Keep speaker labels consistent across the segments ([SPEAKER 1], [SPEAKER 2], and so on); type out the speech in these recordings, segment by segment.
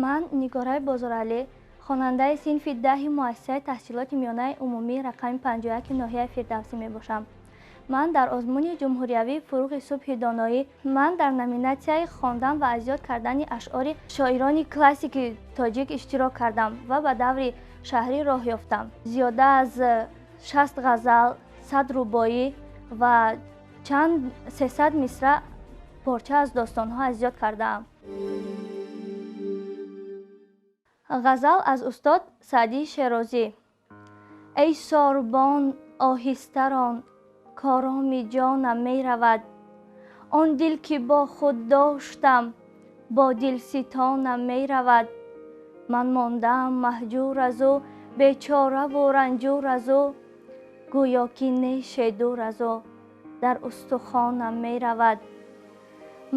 [SPEAKER 1] Ман Нигораи Бозоралӣ, хонандаи синфи 10 муассисаи таҳсилоти миёнаи умумӣ рақами 51 ноҳияи Фирдавсӣ мебошам. Ман дар озмуни ҷумҳуриявии «Фуруғи субҳи доноӣ» ман дар номинатсияи хондан ва аз ёд кардани ашъори шоирони классики тоҷик иштирок кардам ва ба даври шаҳрӣ роҳ ёфтам. Зиёда аз 60 ғазал, 100 рубоӣ ва чанд 300 мисраъ порча аз достонҳо аз ёд кардаам. Ғазал аз устод Саъдии Шерозӣ. Эй сорбон, оҳиста рон, короми ҷонам меравад. Он дил ки бо худ доштам, бо дилситонам меравад. Ман мондаам маҳҷур аз ӯ, бечораву ранҷур аз ӯ, гӯё ки неше дур аз ӯ дар устухонам меравад.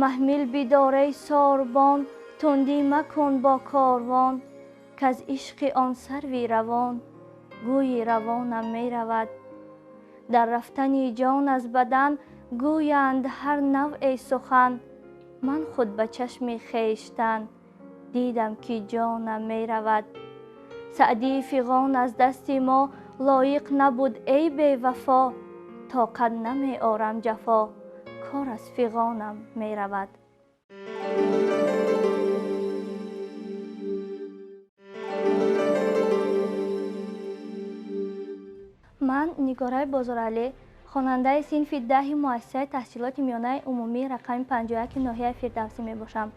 [SPEAKER 1] Маҳмил бидор, эй сорбон, тундӣ макун бо корвон, каз ишқи он сарви равон гӯйи равонам меравад. Дар рафтани ҷон аз бадан гӯянд ҳар навъе сухан, ман худ ба чашми хештан дидам ки ҷонам меравад. Саъдии фиғон аз дасти мо лоиқ набуд, эй бевафо, тоқат намеорам ҷафо, кор аз фиғонам меравад. Ман Нигораи Бозоралӣ, хонандаи синфи 10 муассисаи таҳсилоти миёнаи умумӣ рақами 51 ноҳияи Фирдавсӣ мебошам.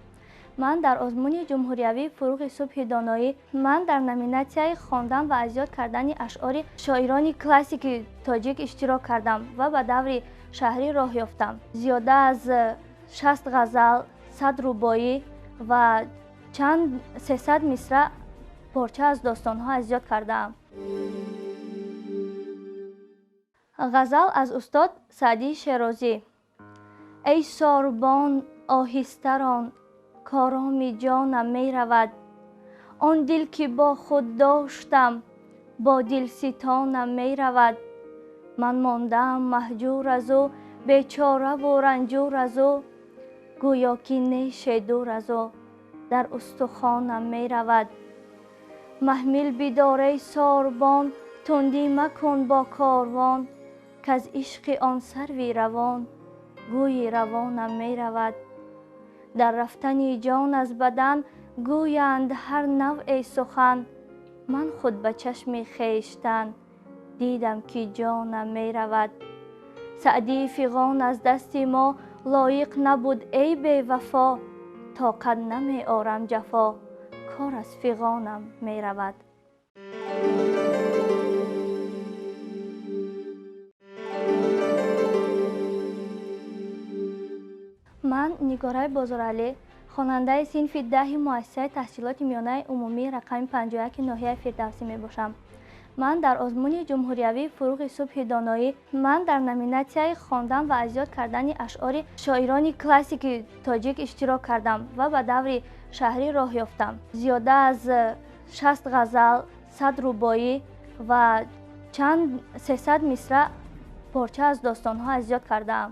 [SPEAKER 1] Ман дар озмуни ҷумҳуриявии «Фуруғи субҳи доноӣ» ман дар номинатсияи хондан ва аз ёд кардани ашъори шоирони классики тоҷик иштирок кардам ва ба даври шаҳрӣ роҳ ёфтам. Зиёда аз 60 ғазал, 100 рубоӣ ва чанд 300 мисраъ порча аз достонҳо аз ёд кардаам. Ғазал аз устод Саъдии Шерозӣ. Эй сорбон, оҳиста рон, короми ҷонам меравад. Он дил ки бо худ доштам, бо дилситонам меравад. Ман мондаам маҳҷур аз ӯ, бечораву ранҷур аз ӯ, гӯё ки неше дур аз ӯ дар устухонам меравад. Маҳмил бидор, эй сорбон, тундӣ макун бо корвон, каз ишқи он сарви равон гӯйи равонам меравад. Дар рафтани ҷон аз бадан гӯянд ҳар навъе сухан, ман худ ба чашми хештан дидам ки ҷонам меравад. Саъдии фиғон аз дасти мо лоиқ набуд, эй бевафо, тоқат намеорам ҷафо, кор аз фиғонам меравад. Ман Нигораи Бозоралӣ, хонандаи синфи 10 муассисаи таҳсилоти миёнаи умумӣ рақами 51 ноҳияи Фирдавсӣ мебошам. Ман дар озмуни ҷумҳуриявии «Фуруғи субҳи доноӣ» ман дар номинатсияи хондан ва аз ёд кардани ашъори шоирони классики тоҷик иштирок кардам ва ба даври шаҳрӣ роҳ ёфтам. Зиёда аз 60 ғазал, 100 рубоӣ ва чанд 300 мисраъ порча аз достонҳо аз ёд кардаам.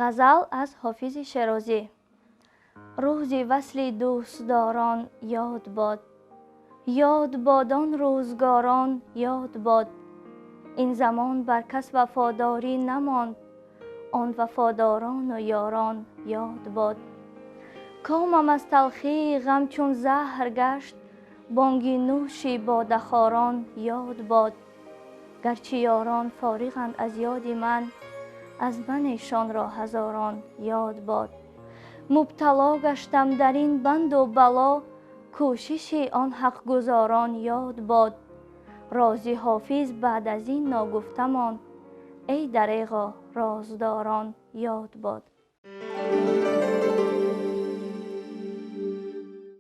[SPEAKER 1] Ғазал аз Ҳофизи Шерозӣ. Рӯзи васли дӯстдорон ёд бод, ёд бод он рӯзгорон ёд бод. Ин замон бар кас вафодорӣ намонд, он вафодорону ёрон ёд бод. Комам аз талхии ғам чун заҳр гашт, бонги нӯши бодахорон ёд бод. Гарчи ёрон фориғанд аз ёди ман, аз ман эшонро ҳазорон ёд бод. Мубтало гаштам дар ин банду бало, кӯшиши он ҳақгузорон ёд бод. Рози Ҳофиз баъд аз ин ногуфта монд, эй дареғо роздорон ёд бод.